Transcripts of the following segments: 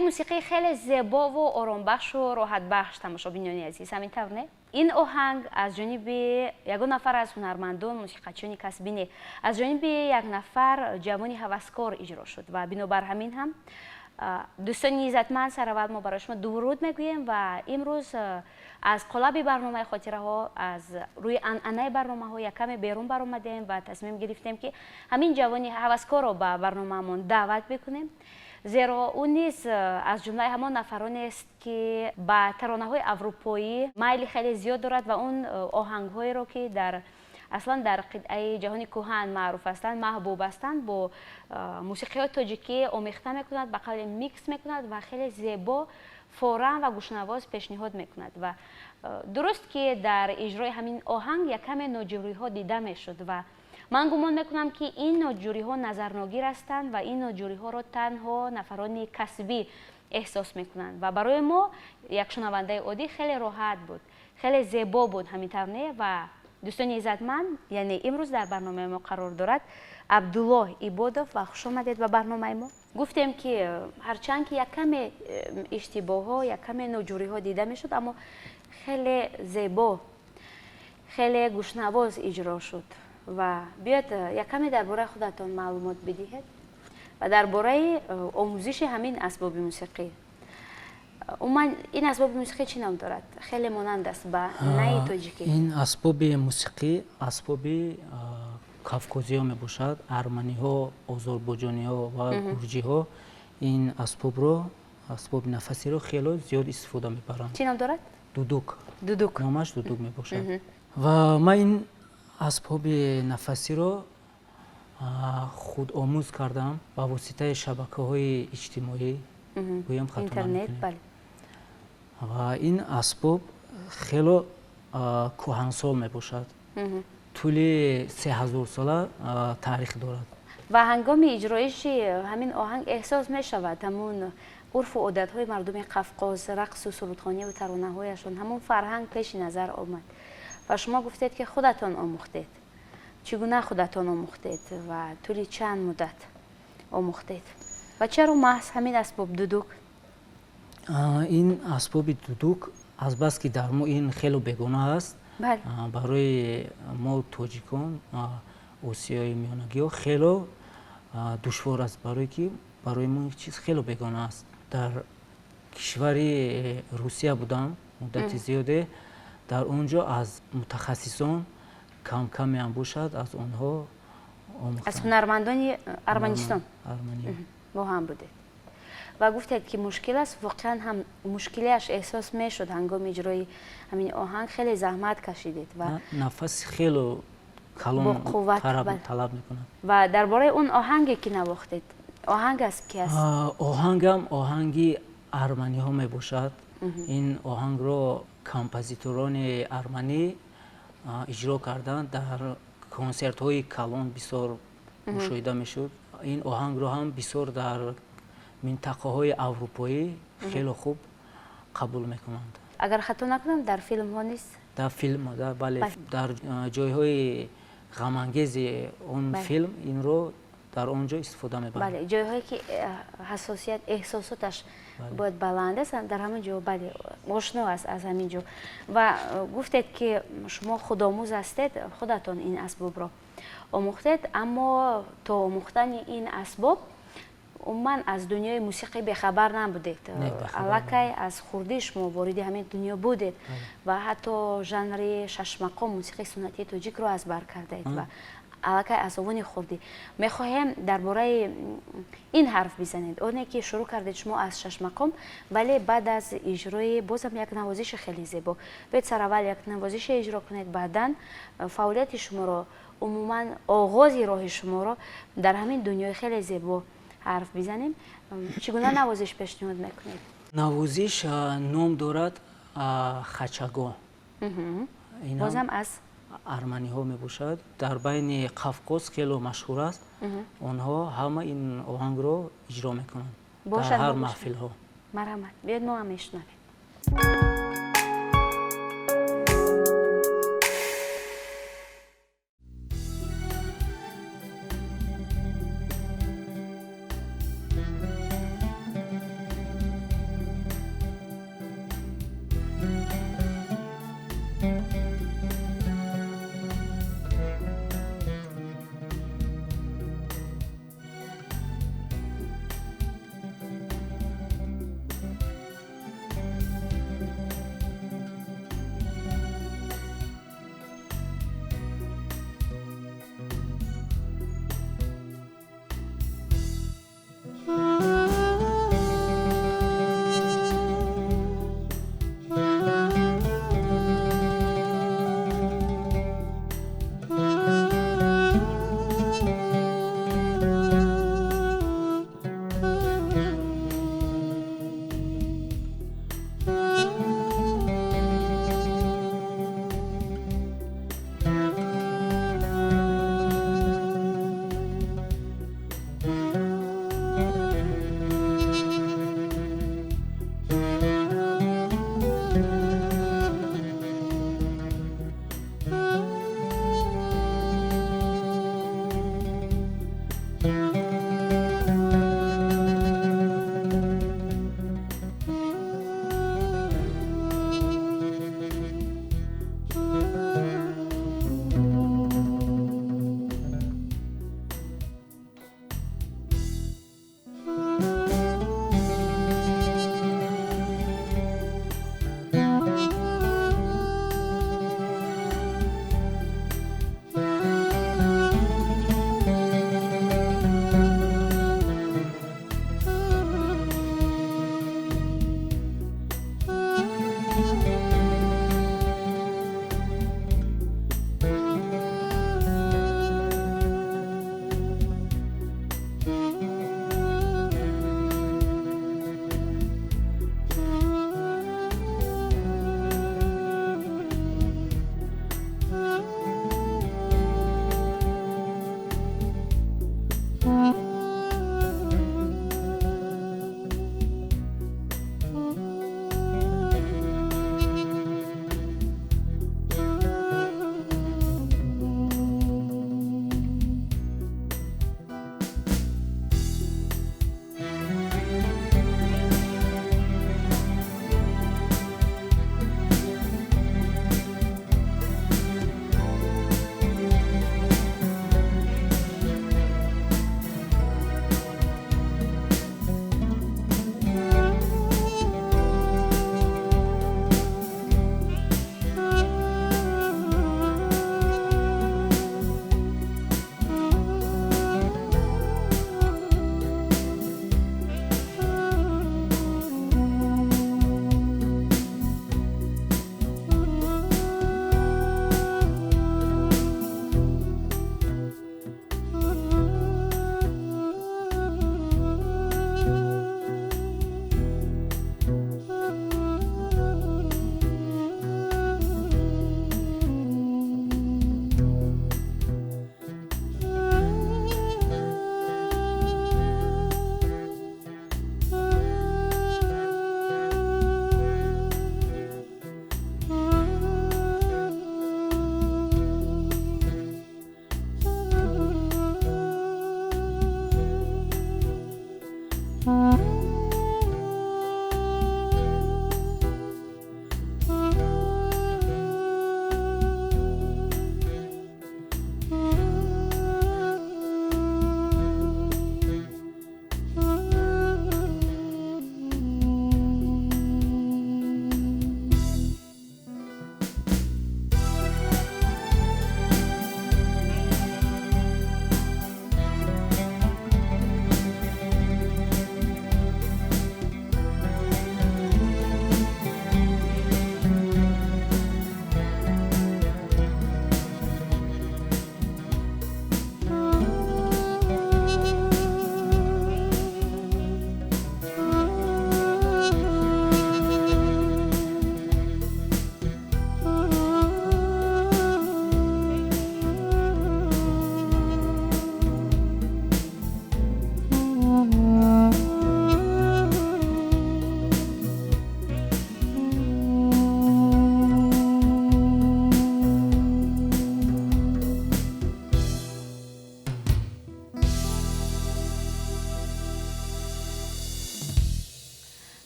Мусиқии хеле зебову оромбахшу роҳатбахш, тамошобинони азиз, ҳамин тавр не? Ин оҳанг аз ҷониби ягон нафар аз ҳунармандон, мусиқачиёни касбӣ не, аз ҷониби як нафар ҷавони ҳаваскор иҷро шуд ва бинобар ҳамин ҳам, дӯстони иззатманд, сараввал мо барои шумо дуруд мегӯем ва имрӯз аз қолаби барномаи хотираҳо, аз рӯи анъанаи барномаҳо як каме берун баромадем ва тасмим гирифтем, ки ҳамин ҷавони ҳаваскорро ба барномаамон даъват бикунем, зеро ӯ низ аз ҷумлаи ҳамон нафаронест, ки ба таронаҳои аврупоӣ майли хеле зиёд дорад ва он оҳангҳоеро, ки дар аслан дар қитъаи ҷаҳони кӯҳан маъруф ҳастанд, маҳбуб ҳастанд, бо мусиқиҳои тоҷикӣ омехта мекунад, ба қавле микс мекунад ва хеле зебо, форам ва гӯшнавоз пешниҳод мекунад. Ва дуруст, ки дар иҷрои ҳамин оҳанг як каме ноҷӯриҳо дида мешуд ва ман гумон мекунам, ки ин ноҷӯриҳо назарногир ҳастанд ва ин ноҷӯриҳоро танҳо нафарони касбӣ эҳсос мекунанд ва барои мо, як шунавандаи оддӣ, хеле роҳат буд, хеле зебо буд, ҳамин тавр не? Ва дӯстони иззатманд, яъне имрӯз дар барномаи мо қарор дорад Абдуллоҳ Ибодов ва хуш омадед ба барномаи мо. Гуфтем, ки ҳарчанд ки як каме иштибоҳҳо, як каме ноҷӯриҳо дида мешуд, аммо хеле зебо, хеле гӯшнавоз иҷро шуд. Ва биёед, як каме дар бораи худатон маълумот бидиҳед ва дар бораи омӯзиши ҳамин асбоби мусиқӣ. Умуман, ин асбоби мусиқӣ чӣ ном дорад? Хеле монанд аст ба наи тоҷикӣ. Ин асбоби мусиқӣ асбоби кавкозиҳо мебошад. Арманиҳо, озарбойҷониҳо ва гурҷиҳо ин асбобро, асбоби нафасиро хело зиёд истифода мебаранд. Чӣ ном дорад? Дудук. Дудук. Номаш дудук мебошад. Ва ман ин асбоби нафасиро худомӯз кардам ба воситаи шабакаҳои иҷтимоӣ, гӯям хато интернет. намекунем. Ва ин асбоб хело кӯҳансол мебошад, тӯли 3000 сола таърих дорад. Ва ҳангоми иҷроиши ҳамин оҳанг эҳсос мешавад ҳамун урфу одатҳои мардуми Қафқоз, рақсу сурудхониву таронаҳояшон, ҳамун фарҳанг пеши назар омад. Ва шумо гуфтед, ки худатон омӯхтед. Чӣ гуна худатон омӯхтед ва тӯли чанд муддат омӯхтед ва чаро маҳз ҳамин асбоб, дудук? Ин асбоби дудук, азбаски дар мо ин хело бегона аст, барои мо тоҷикон, осиёи миёнагиҳо хело душвор аст, барое ки барои мо ин чиз хело бегона аст. Дар кишвари Русия будам муддати зиёде, дар он ҷо аз мутахассисон камкамеам бошад, аз онҳо омӯхтам. Аз ҳунармандони Арманистон? Армания. Бо ҳам будед ва гуфтед, ки мушкил аст. Воқеан ҳам мушкилиаш эҳсос мешуд ҳангоми иҷрои ҳамин оҳанг, хеле заҳмат кашидед ва Нафаси хело калон бо қувват, бале. талаб мекунад. Ва дар бораи он оҳанге, ки навохтед, оҳанг аз ки аст? Оҳангам оҳанги арманиҳо мебошад. Ин оҳангро композиторони арманӣ иҷро карданд, дар консертҳои калон бисёр мушоҳида мешуд. Ин оҳангро ҳам бисёр дар минтақаҳои аврупоӣ хело хуб қабул мекунанд. Агар хато накунам, дар филмҳо низ? Дар филм, бале, дар ҷойҳои ғамангези он филм инро дар он ҷо истифода мебаранд. Бале, ҷойҳое ки ҳассосият, эҳсосоташ бояд баланд аст, дар ҳамин ҷо, бале, ошно аст аз ҳамин ҷо. Ва гуфтед, ки шумо худомӯз ҳастед, худатон ин асбобро омӯхтед, аммо то омӯхтани ин асбоб умуман аз дунёи мусиқӣ бехабар набудед. Не, бехабар Аллакай набудам. аз хурдӣ шумо вориди ҳамин дунё будед ва ҳатто жанри шашмақом, мусиқии суннатии тоҷикро аз бар кардаед ва аллакай аз овони хурдӣ. Мехоҳем дар бораи ин ҳарф бизанед, оне ки шурӯъ кардед шумо аз шашмақом, вале баъд аз иҷрои бозам як навозиши хеле зебо. Биёед, сараввал як навозише иҷро кунед, баъдан фаъолияти шуморо, умуман оғози роҳи шуморо дар ҳамин дунёи хеле зебо ҳарф бизанем. Чӣ гуна навозиш пешниҳод мекунед? Навозиш ном дорад Хачаго. Ин ҳам Бозам аз арманиҳо мебошад, дар байни Қавқоз хело машҳур аст. Онҳо ҳама ин оҳангро иҷро мекунанд дар Бошад, ҳар мо гӯш маҳфилҳо. Марҳамат, биёед, мо ҳам мешунавем.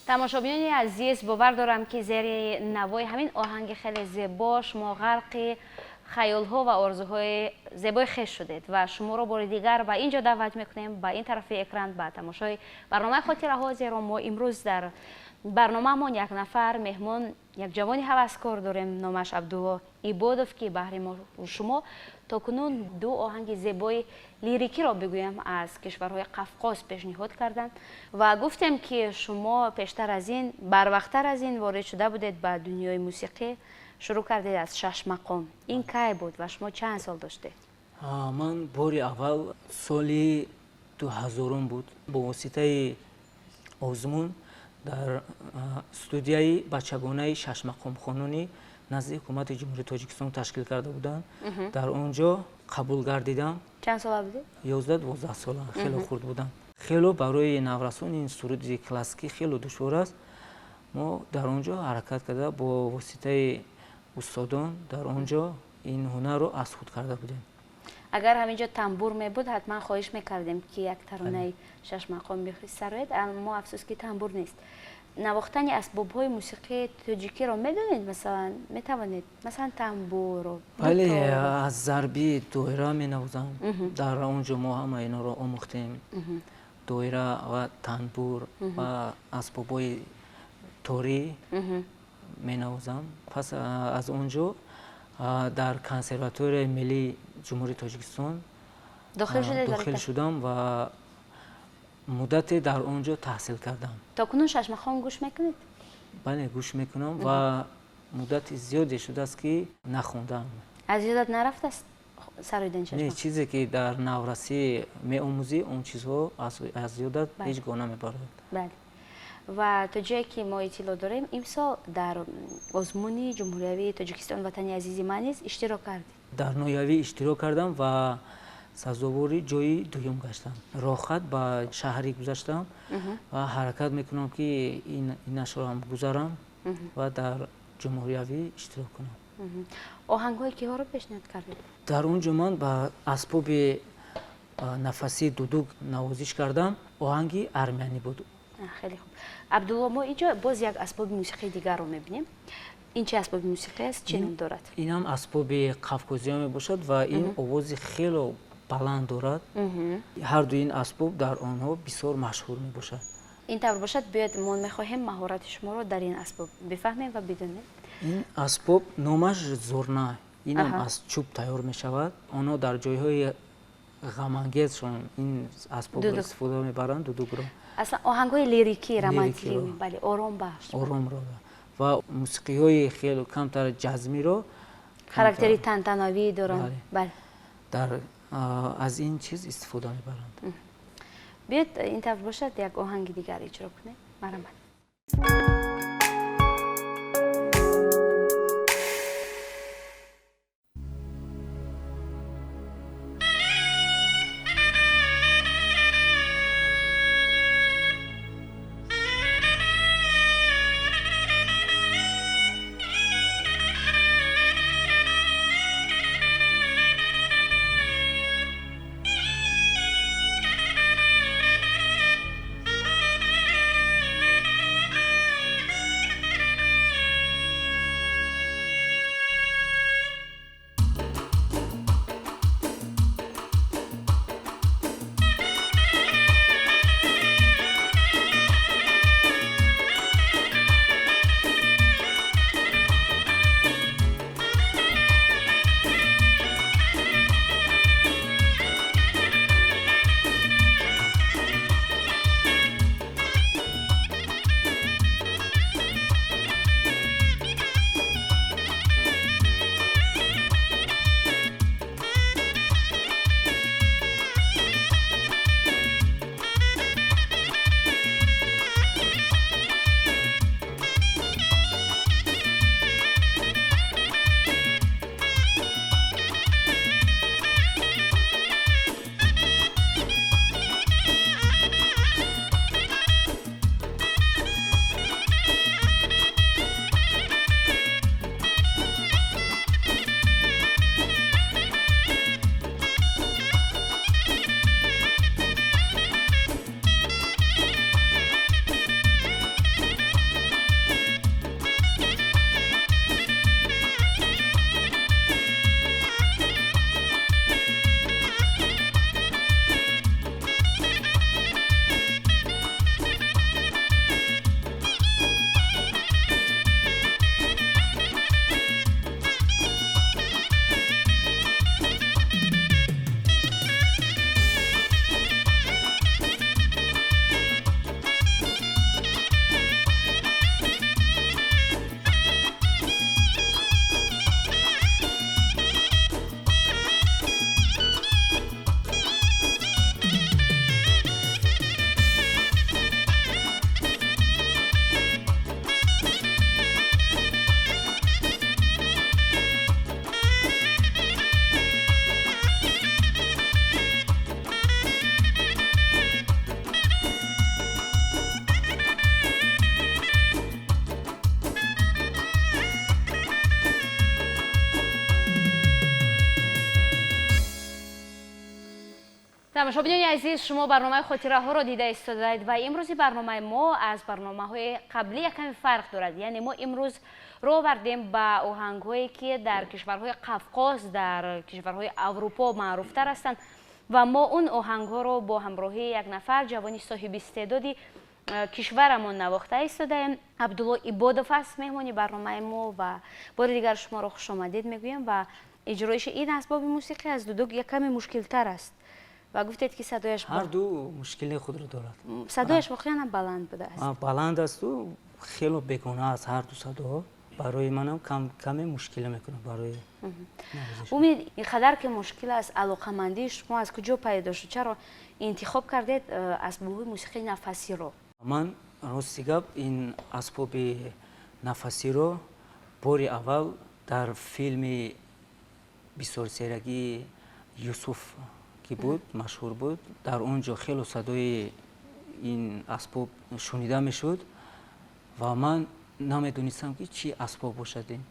Тамошобинони азиз, бовар дорам, ки зери навои ҳамин оҳанги хеле зебо шумо ғарқи хаёлҳо ва орзуҳои зебои хеш шудед ва шуморо бори дигар ба ин ҷо даъват мекунем, ба ин тарафи экран, ба тамошои барномаи хотираҳо, зеро мо имрӯз дар барномаамон як нафар меҳмон, як ҷавони ҳаваскор дорем, номаш Абдулло Ибодов, ки баҳри мо шумо то кунун ду оҳанги зебои лирикиро бигӯям аз кишварҳои Қафқоз пешниҳод карданд ва гуфтем, ки шумо пештар аз ин, барвақттар аз ин ворид шуда будед ба дунёи мусиқӣ, шурӯъ кардед аз шашмақом. Ин кай буд ва шумо чанд сол доштед? Ман бори аввал соли 2000 буд, бо воситаи озмун дар студияи бачагонаи шашмақомхонони назди ҳукумати Ҷумҳурии Тоҷикистон ташкил карда буданд, дар он ҷо қабул гардидам. Чанд сола будед? 11-12 сола, хеле хурд будам. Хело барои наврасон ин суруди классикӣ хело душвор аст. Мо дар он ҷо ҳаракат карда, бо воситаи устодон дар он ҷо ин ҳунарро аз худ карда будем. Агар ҳамин ҷо тамбур мебуд, ҳатман хоҳиш мекардем, ки як таронаи шашмақом бисароед, аммо афсӯс, ки тамбур нест. Навохтани асбобҳои мусиқии тоҷикиро медонед? Масалан, метавонед, масалан, тамбурро? Бале, аз зарби доира менавозам. Дар он ҷо мо ҳама инҳоро омӯхтем: доира ва танбур ва асбобҳои торӣ менавозам. Пас аз он ҷо дар Консерваторияи миллии Ҷумҳурии Тоҷикистон дохил шудам ва муддате дар он ҷо таҳсил кардам. То кунун шашмақом гӯш мекунед? Бале, гӯш мекунам ва муддати зиёде шудааст, ки нахондам. Аз ёдат нарафтааст сароидани шашмақом? Не, чизе ки дар наврасӣ меомӯзӣ, он чизҳо аз ёдат ҳеҷ гоҳ намебарояд. Бале, ва то ҷое ки мо иттилоъ дорем, имсол дар озмуни ҷумҳуриявии Тоҷикистон «Ватани азизи ман» низ иштирок кардед. Дар ноҳиявӣ иштирок кардам ва сазовори ҷои дуюм гаштам. Роҳхат ба шаҳрӣ гузаштам ва ҳаракат мекунам, ки инашро ҳам гузарам ва дар ҷумҳуриявӣ иштирок кунам. Оҳангҳои киҳоро пешниҳод кардед? Дар он ҷо ман ба асбоби нафасии дудук навозиш кардам, оҳанги армянӣ буд. Хеле хуб, Абдулло. Мо инҷо боз як асбоби мусиқии дигарро мебинем. Ин чи асбоби мусиқӣ аст, чӣ ном дорад? Инам асбоби қавқозиё мебошад ва ин овози хело баланд дорад. Ҳарду ин асбоб дар онҳо бисёр машҳур мебошад. Ин тавр бошад, биёед, мо мехоҳем маҳорати шуморо дар ин асбоб бифаҳмем ва бидонем. Ин асбоб номаш зурна, инам аз чӯб тайёр мешавад. Онҳо дар ҷойҳои ғамангезшон ин асбобро истифода мебаранд, дудукро. Аслан оҳангҳои лирикӣ, романтикӣ, бале, оромбахш. Оромро ва мусиқиҳои хеле камтар ҷазмиро. Характери тантанавӣ доранд, бале. Дар аз ин чиз истифода мебаранд. Биёед, ин тавр бошад, як оҳанги дигар иҷро кунем, марҳамат. Тамошобинони азиз, шумо барномаи хотираҳоро дида истодаед ва имрӯзи барномаи мо аз барномаҳои қаблӣ якаме фарқ дорад. Яъне мо имрӯз рӯ овардем ба оҳангҳое, ки дар кишварҳои Қавқоз, дар кишварҳои Аврупо маъруфтар ҳастанд ва мо он оҳангҳоро бо ҳамроҳии як нафар ҷавони соҳиби истеъдоди кишварамон навохта истодаем. Абдулло Ибодов аст меҳмони барномаи мо ва бори дигар шуморо хушомадед мегӯем. Ва иҷроиши ин асбоби мусиқӣ аз дудук якаме мушкилтар аст ва гуфтед, ки садояш ҳар ду мушкили худро дорад. Садояш воқеан ҳам баланд будааст. Баланд асту хело бегона аст ҳар ду садоҳо. Барои манам каме мушкиле мекунад барои. Умед, ин қадар ки мушкил аст, алоқамандии шумо аз куҷо пайдо шуд? Чаро интихоб кардед асбобҳои мусиқии нафасиро? Ман, рости гап, ин асбоби нафасиро бори аввал дар филми бисёрсерагии Юсуф, ки буд, машҳур буд, дар он ҷо хело садои ин асбоб шунида мешуд ва ман намедонистам, ки чӣ асбоб бошад ин.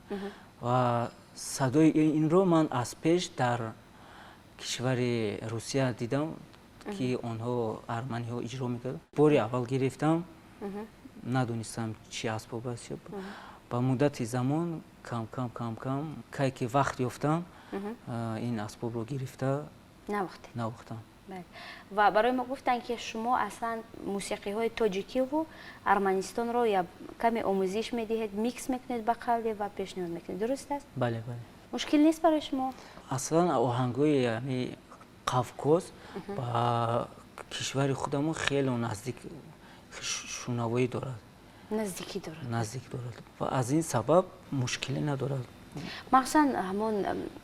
Ва садои инро ман аз пеш дар кишвари Русия дидам, ки онҳо, арманиҳо, иҷро мекарданд. Бори аввал гирифтам, надонистам, чӣ асбоб аст. Ба муддати замон кам кам кам кам, кай ки вақт ёфтам, ин асбобро гирифта навохтед. Навохтам. Ва барои мо гуфтанд, ки шумо аслан мусиқиҳои тоҷикиву Арманистонро каме омӯзиш медиҳед, микс мекунед ба қавле ва пешниҳод мекунед. Дуруст аст? Бале, бале. Мушкил нест барои шумо? Аслан оҳангҳои ами Қавқоз ба кишвари худамон хеле наздик шунавоӣ дорад. Наздикӣ дорад. Наздик дорад ва аз ин сабаб мушкиле надорад. Махсусан ҳамон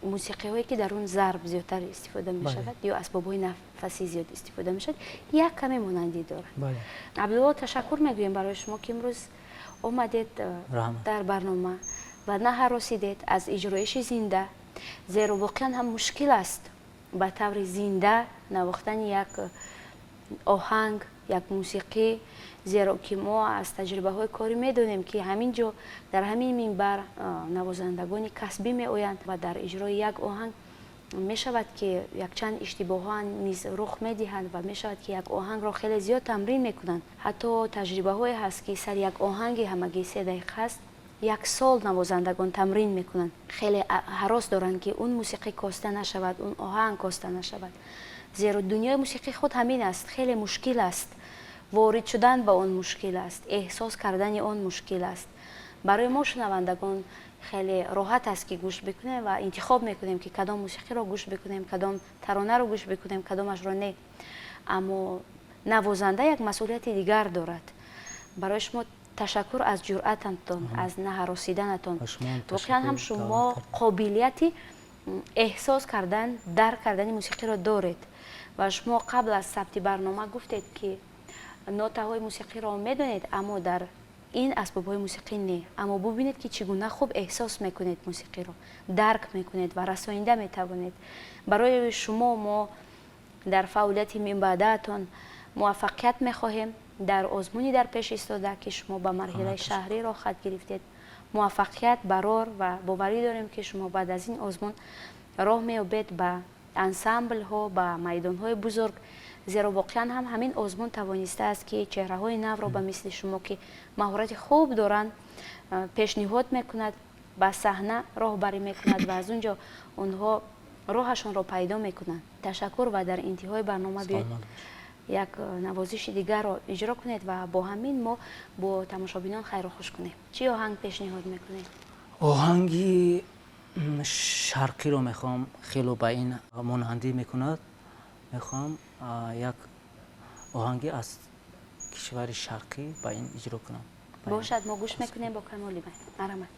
мусиқиҳое, ки дар он зарб зиёдтар истифода мешавад ё асбобҳои нафасӣ зиёд истифода мешавад, як каме монандӣ дорад. Абдулло, ташаккур мегӯем барои шумо, ки имрӯз омадед дар барнома ва наҳаросидед аз иҷроиши зинда, зеро воқеан ҳам мушкил аст ба таври зинда навохтани як оҳанг, як мусиқӣ, зеро ки мо аз таҷрибаҳои корӣ медонем, ки ҳамин ҷо, дар ҳамин минбар навозандагони касбӣ меоянд ва дар иҷрои як оҳанг мешавад, ки якчанд иштибоҳҳо низ рух медиҳанд ва мешавад, ки як оҳангро хеле зиёд тамрин мекунанд. Ҳатто таҷрибаҳое ҳаст, ки сари як оҳанги ҳамагӣ 3 дақиқа аст, як сол навозандагон тамрин мекунанд. Хеле ҳарос доранд, ки он мусиқӣ коста нашавад, он оҳанг коста нашавад, зеро дунёи мусиқӣ худ ҳамин аст. Хеле мушкил аст ворид шудан ба он, мушкил аст эҳсос кардани он, мушкил аст. Барои мо шунавандагон хеле роҳат аст, ки гӯш бикунем ва интихоб мекунем, ки кадом мусиқиро гӯш бикунем, кадом таронаро гӯш бикунем, кадомашро не. Аммо навозанда як масъулияти дигар дорад. Барои шумо ташаккур аз ҷуръататон, аз наҳаросиданатон. Воқеан ҳам шумо қобилияти эҳсос кардан, дарк кардани мусиқиро доред. Ва шумо қабл аз сабти барнома гуфтед, ки нотаҳои мусиқиро медонед, аммо дар ин асбобҳои мусиқӣ не. Аммо бубинед, ки чӣ гуна хуб эҳсос мекунед, мусиқиро дарк мекунед ва расонида метавонед. Барои шумо мо дар фаъолияти минбаъдаатон муваффақият мехоҳем. Дар озмуни дар пеш истода, ки шумо ба марҳилаи шаҳрӣ роҳхат гирифтед, муваффақият барор ва боварӣ дорем, ки шумо баъд аз ин озмун роҳ меёбед ба ансамблҳо, ба майдонҳои бузург, зеро воқеан ҳам ҳамин озмун тавонистааст, ки чеҳраҳои навро ба мисли шумо, ки маҳорати хуб доранд, пешниҳод мекунад, ба саҳна роҳбарӣ мекунад ва аз он ҷо онҳо роҳашонро пайдо мекунанд. Ташаккур ва дар интиҳои барнома биёед, як навозиши дигарро иҷро кунед ва бо ҳамин мо бо тамошобинон хайру хуш кунем. Чӣ оҳанг пешниҳод мекунед? Оҳанги шарқиро мехоҳам, хело ба ин монандӣ мекунад. Мехоҳам як оҳанги аз кишвари шарқӣ ба ин иҷро кунам. Бошад, мо гӯш мекунем бо камоли майл. Марҳамат.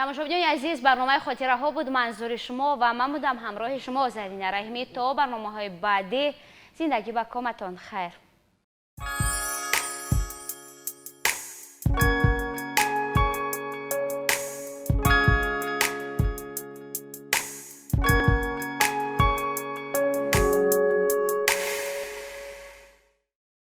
Тамошобинони азиз, барномаи «Хотираҳо» буд манзури шумо ва ман будам ҳамроҳи шумо, Зарина Раҳимӣ. То барномаҳои баъдӣ зиндагӣ ба коматон хайр.